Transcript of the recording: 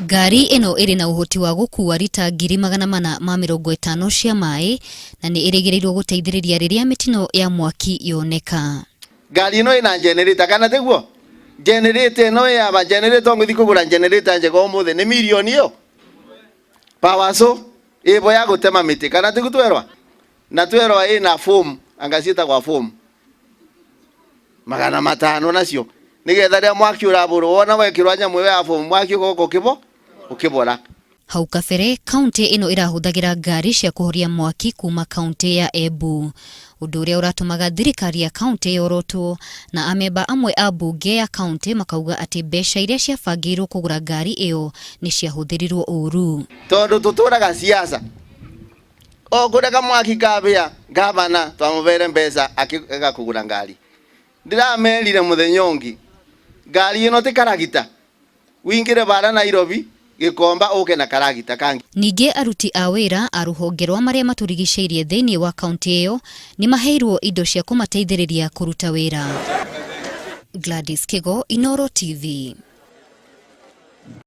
Ngari ĩno ĩrĩ na ũhoti wa gũkuua rita 450,000 cia maĩ na nĩ ĩrĩgĩrĩirwo gũteithĩrĩria rĩrĩa mĩtino ya mwaki yoneka. Ngari ĩno ĩna generator kana tiguo? Generator ĩno ĩyaba generator ũngĩthiĩ kũgũra generator njega ũmũthĩ nĩ mirioni ĩyo. Power saw ĩbo ya gũtema mĩtĩ kana tiguo twerwa? Na twerwa ĩna foam anga ciĩtagwa foam 500 nacio nĩgetha rĩrĩa mwaki ũrabũrwo wona wekĩrwa nyamũ ĩyo ya foam mwaki ũgoka ũkĩbo ũkĩbora. Hau kabere, kauntĩ ĩno ĩrahũthagĩra ngari cia kũhoria mwaki kuma kauntĩ ya Embu, ũndũ ũrĩa ũratũmaga thirikari ya kauntĩ yorotwo, na amemba amwe a mbunge ya kauntĩ makauga atĩ mbeca iria ciabangĩirwo kũgũra ngari ĩyo nĩ ciahũthĩrirwo ũru. Tondũ tũtũraga siasa o kũrĩa kamwaki kabĩa gavana twamũbere mbeca akĩga kũgũra ngari. Ndĩramerire mũthenya ũngĩ ngari ĩno ti karagita Wingĩre bara Nairobi, Gĩkomba ũke na karagita kangi. Ningĩ aruti a wĩra a rũhonge rwa marĩa matũrigicĩirie thĩinĩ wa kauntĩ ĩyo nĩ maheirwo indo cia kũmateithĩrĩria kũruta wĩra. Gladys Kĩgo, Inooro TV.